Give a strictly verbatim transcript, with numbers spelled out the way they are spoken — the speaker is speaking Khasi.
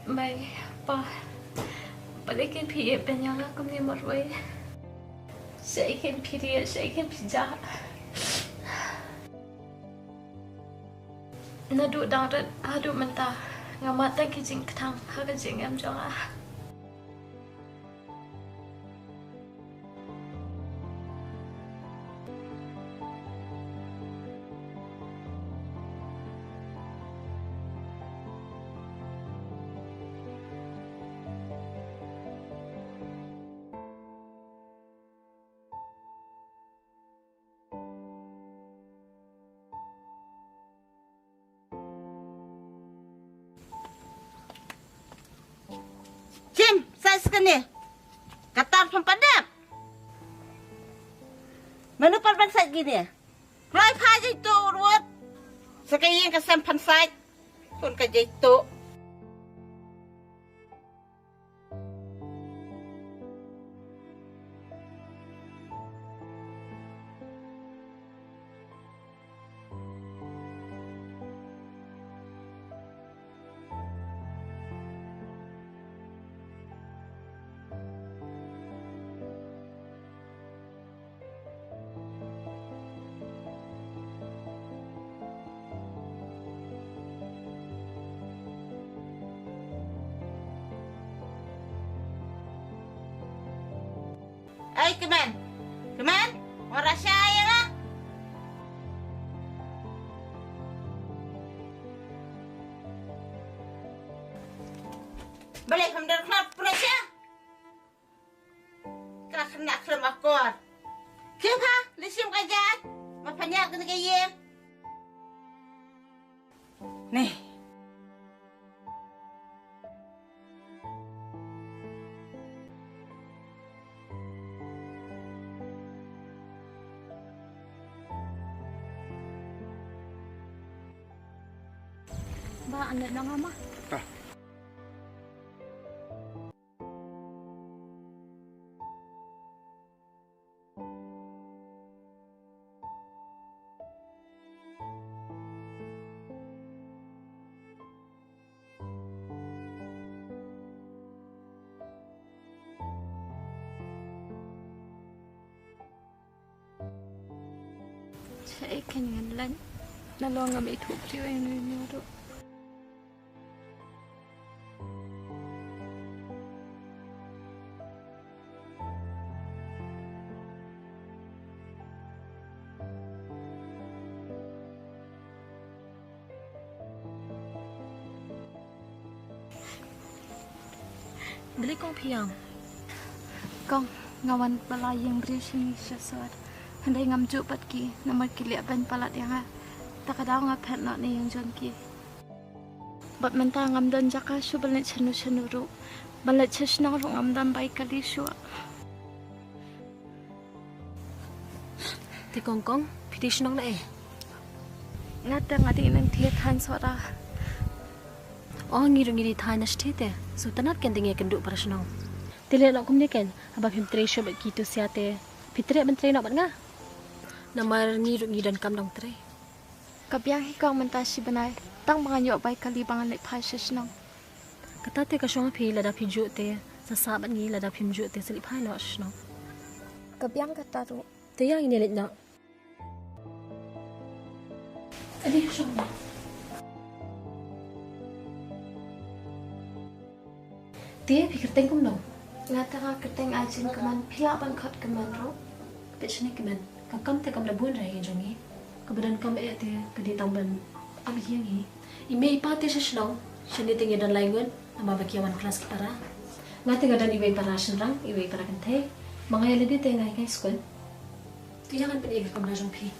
Mei, pa, balei kein phi ïeh beiñ ïa nga kumne marwei? Shaei kein phi rieh, shaei kein phi jah? Naduh dang rit haduh mynta, nga mad tang ki jingkthang ha ka jingim jong nga. Shim, sait kane. Katar pam padap. Mano pat ban sait kine? Kloi pha jai tu ruot. Sa ka ïing ka sem phan sait. Kun ka jai tu. Ai, kmen. Kmen. Ora sha ïa nga. Balei pham dang khlem pura sha? Ka khynnah khlem akor. Khie pha, leit shim ka jait. Ma phan ïaid kane ka ïing. Neh. Ba, an leit noh nga ma. Ah. Shaei kein ngan leit. Nalor ngam ithuh briew ïa uno uno ruh. Balei kong phi ïam? Kong, nga wan ba la ïeng briew sha ngi sha sor. Hynrei ngam ju pat ki, namar ki leh beiñ palat ïa nga. Ta ka daw nga phet noh na ïing jong ki. Bad mynta ngam don jaka shuh ban leit shano shano ruh. Ban leit sha shnong ruh ngam don bai kali shuh. Te kong kong, phi dei shnong na ei? Nga te nga dei nang thie thaiñ Sohra. O, ngi ruh ngi dei thaiñ na shatei te. Sngewtynnat kein te ngi ïakynduh para shnong. Te leh noh kumne kein, haba phim trei shuh bad ki tu sia te phi treh ban trei noh bad nga. Namar ngi ruh ngi donkam dang trei. Ka biang hi kong mynta shi bnai, tang ba ngan ïoh bai kali ba ngan leit phai sha shnong. Kata te ka shong ha phi, lada phi juh te sa sah bad ngi, lada phim juh te sa leit phai noh sha shnong. Ka biang kata ruh. Te ïa ngin ïa leit noh. Adi, shong. Te phi kyrteng kumno? Nga te nga kyrteng Aijingkmen, phi lah ban khot Kmen ruh. Peit shane Kmen, ka kam te kam da bun ha ïing jong ngi. Kaba donkam eh te ka dei tang ban ap ïing hi. I mei i pa te sha shnong, shane te ngi don lai ngut, namar ba ki ïa wan klas ki para. Nga te nga don iwei para shynrang, iwei para kynthei. Ma nga ïa lade te nga hikai skul. Te ïa ngan pyni ïa ka kamra jong phi.